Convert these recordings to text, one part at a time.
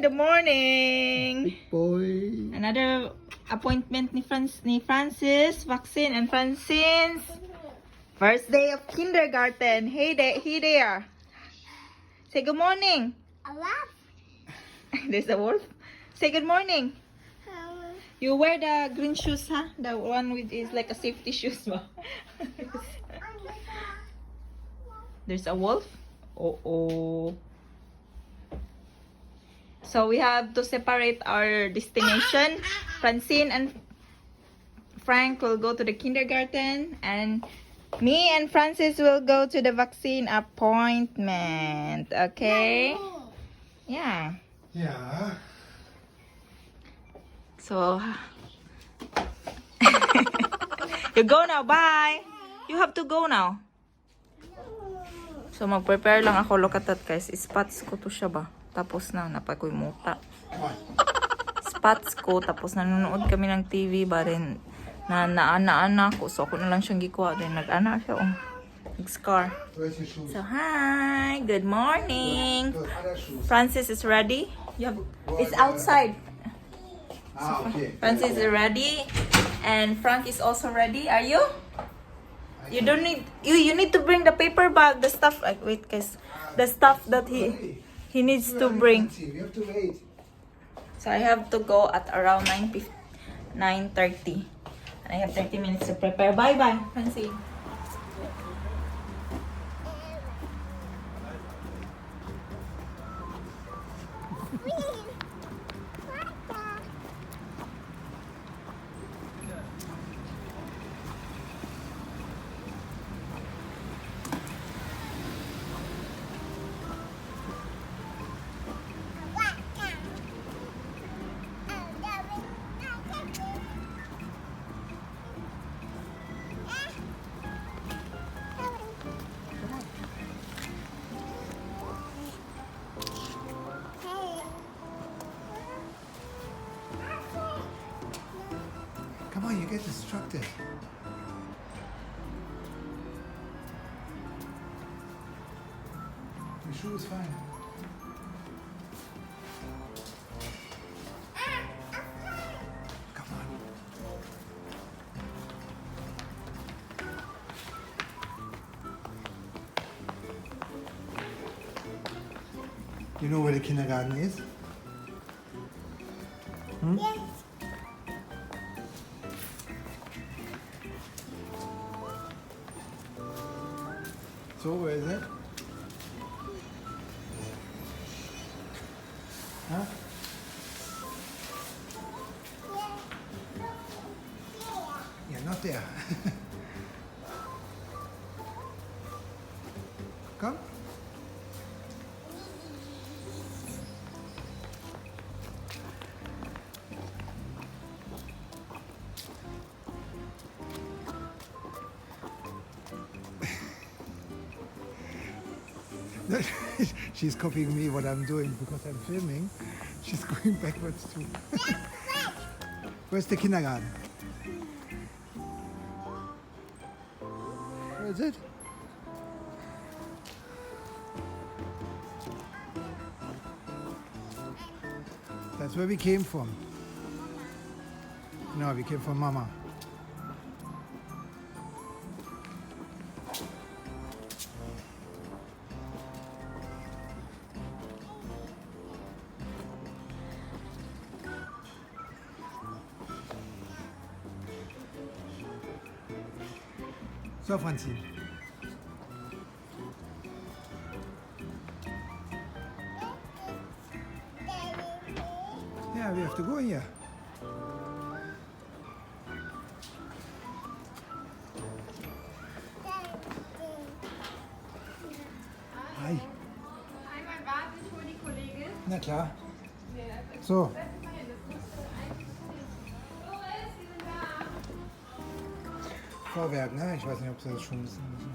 the morning. Big boy. Another appointment ni Francis, vaccine, and Francene's first day of kindergarten. Hey there. Say good morning. A lot. There's a wolf. Say good morning. You wear the green shoes, huh? The one with is like a safety shoes, ba? There's a wolf. Oh. So we have to separate our destination. Francine and Frank will go to the kindergarten, and me and Francis will go to the vaccine appointment. Okay? Yeah. Yeah. So you go now. Bye. You have to go now. So mag-prepare lang ako. Look at that, guys. Spots ko to siya ba? Tapos na, napakoy muta. Spots ko, tapos nanonood kami ng TV ba rin na naana ko. So ako na lang siyang gikuha. Then nag-ana siya, oh. Nag-scar. So hi, good morning. Francis is ready. It's outside. Okay. Francis is ready. And Frank is also ready. Are you? You don't need, you need to bring the paper bag, the stuff, wait guys, the stuff that he needs to bring. We have to wait. So I have to go at around 9:30. And I have 30 minutes to prepare. Bye-bye, Francine. Come on, you get distracted. Your shoe is fine. Come on. You know where the kindergarten is? Yes. So where is it? Huh? Yeah, not there. Come. She's copying me what I'm doing because I'm filming. She's going backwards too. Where's the kindergarten? Where is it? That's where we came from. No, we came from Mama. So, Francine. Yeah, we have to go here. Hi. Einmal warten, ich hole die Kollegin. Na klar. So. Vorwerk, ne? Ich weiß nicht, ob sie das schon wissen müssen.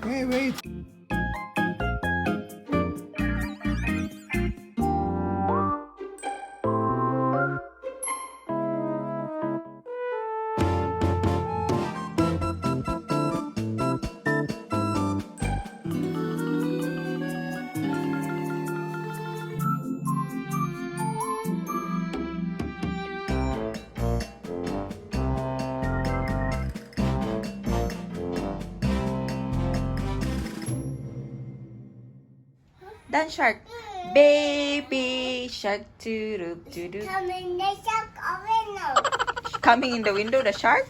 Hey, wait. Dance shark. Baby shark. Doo-doo-doo-doo. Coming in the window, the shark?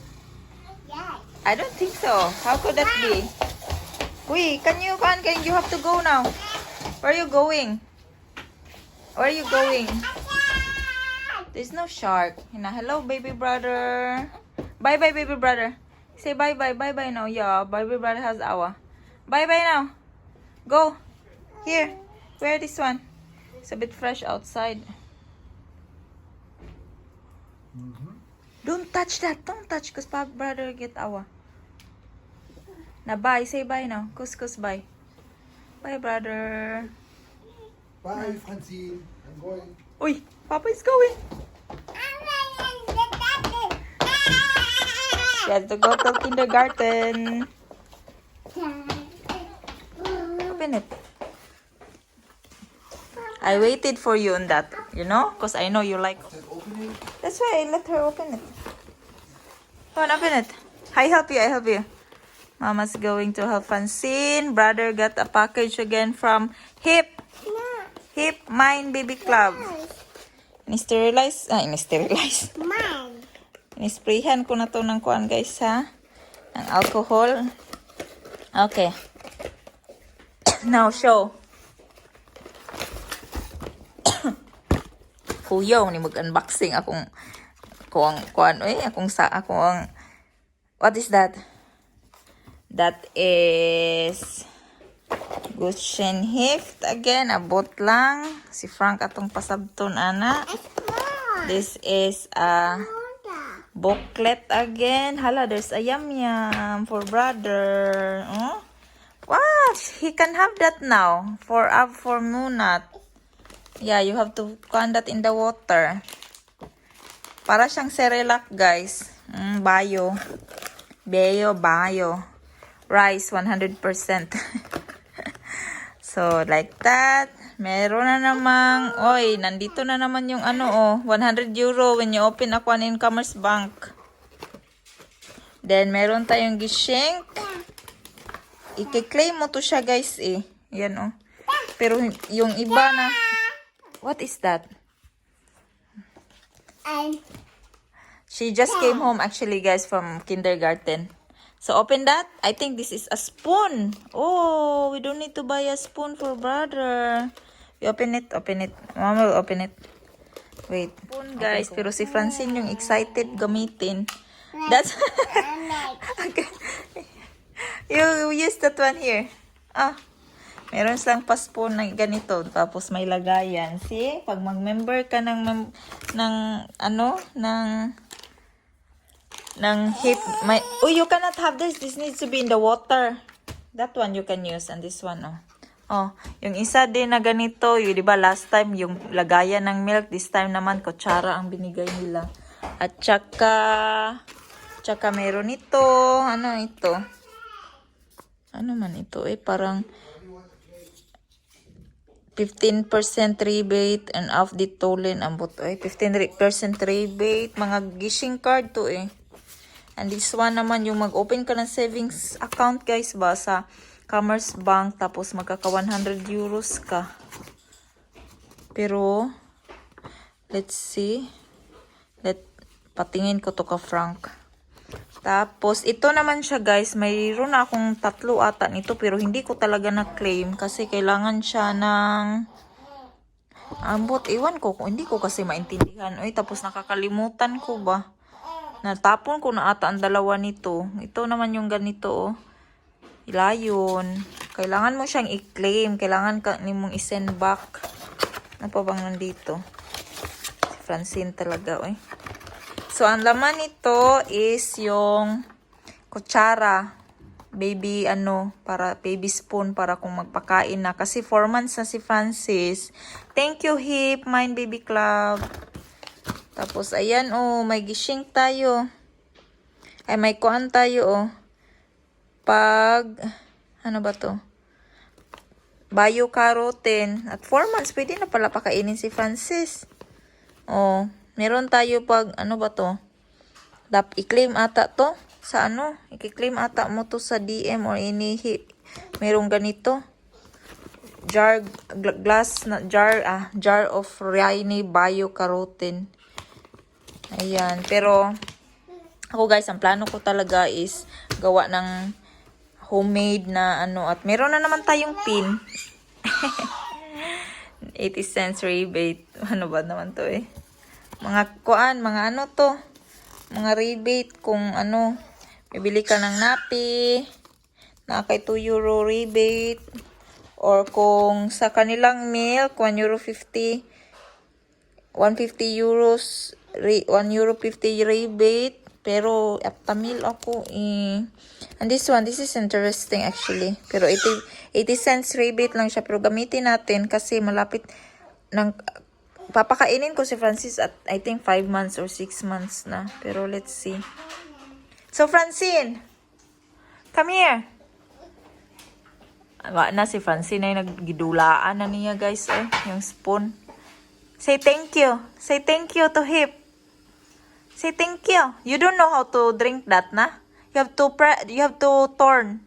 Yes. I don't think so. How could that be? Wait, can you have to go now? Where are you going? Where are you going? There's no shark. Hello, baby brother. Bye bye, baby brother. Say bye bye, bye bye now. Yeah, baby brother has awa. Bye bye now. Go. Here. Wear this one. It's a bit fresh outside. Don't touch that. Don't touch because baby brother get awa. Na bye. Say bye now. Kus bye. Bye brother. Bye, Francine. I'm going. Uy, Papa is going. She has to go to kindergarten. Open it. I waited for you on that, because I know you like. Opening. That's why I let her open it. Come on, open it. I help you. Mama's going to help Francine. Brother got a package again from Hip Mind Baby Club. Ini-sterilize. Mine. Inisprayhan ko na to ng kuan guys ha. Ng alcohol. Okay. Now show. Kuya, ni mag-unboxing akong what is that? That is Gutschen Hift again, abot lang. Si Frank atong pasabton ana. This is a booklet again. Hala, there's a yum for brother. Oh? What? He can have that now for Munat. Yeah, you have to count that in the water. Para siyang Cerelac, guys. Bio. Rice 100%. So, like that. Meron na namang, nandito na naman yung 100 euro when you open a one in Commerce Bank. Then, meron tayong gishink. I-claim mo to siya, guys, eh. Yan, Pero, yung iba na, what is that? She just came home, actually, guys, from kindergarten. So, open that. I think this is a spoon. Oh, we don't need to buy a spoon for brother. You open it. Mama will open it. Wait. Spoon, guys. Pero si Francine yung excited gamitin. That's... Okay. You use that one here. Meron silang pa-spoon na ganito. Tapos may lagayan. See? Pag mag-member ka ng hip, you cannot have this. This needs to be in the water. That one you can use, and this one, yung isa din na ganito, di ba last time yung lagayan ng milk, this time naman kutsara ang binigay nila. At tsaka meron ito, ito? Ano man ito, parang 15% rebate and off the tolen ambot, 15% rebate, mga gishing card to, And this one naman, yung mag-open ka ng savings account, guys, ba, sa Commerce Bank, tapos magkaka 100 euros ka. Pero, let's see. Patingin ko to ka, Frank. Tapos, ito naman siya, guys. Mayroon na akong 3 ata nito, pero hindi ko talaga na-claim kasi kailangan siya ng ambot. Iwan ko, hindi ko kasi maintindihan. Tapos nakakalimutan ko ba? Natapon ko na ata ang 2 nito. Ito naman yung ganito, Ilayon. Kailangan mo siyang i-claim. Kailangan ka mong i-send back. Ano pa bang nandito? Si Francene talaga, So, ang laman nito is yung kutsara. Baby, para baby spoon para kung magpakain na. Kasi 4 months na si Francis. Thank you, Hip Mind Baby Club. Tapos, ayan, may gishing tayo. May kuan tayo, ano ba to? Bio-carotene. At 4 months, pwede na pala pakainin si Francis. Meron tayo ano ba to? I-claim ata to. Sa i-claim ata mo to sa DM or merong ganito. jar of FrauJene bio carotene. Ayan, pero ako guys, ang plano ko talaga is gawa ng homemade na ano, at meron na naman tayong pin. 80 cents rebate. Ano ba naman to eh? Mga ano to? Mga rebate kung ano, bibili ka ng napi, na kay 2 euro rebate, or kung sa kanilang milk, 1 euro 50, 150 euros, 1 euro 50 rebate, pero aptamil ako eh. And this is interesting actually. Pero 80 cents rebate lang siya, pero gamitin natin kasi malapit ng papakainin ko si Francis at I think 5 months or 6 months na. Pero let's see. So Francene, come here. Awa na si Francene ay naggidulaan na niya guys eh, yung spoon. Say thank you. Say thank you to Hip. Say thank you. You don't know how to drink that na? You have to turn.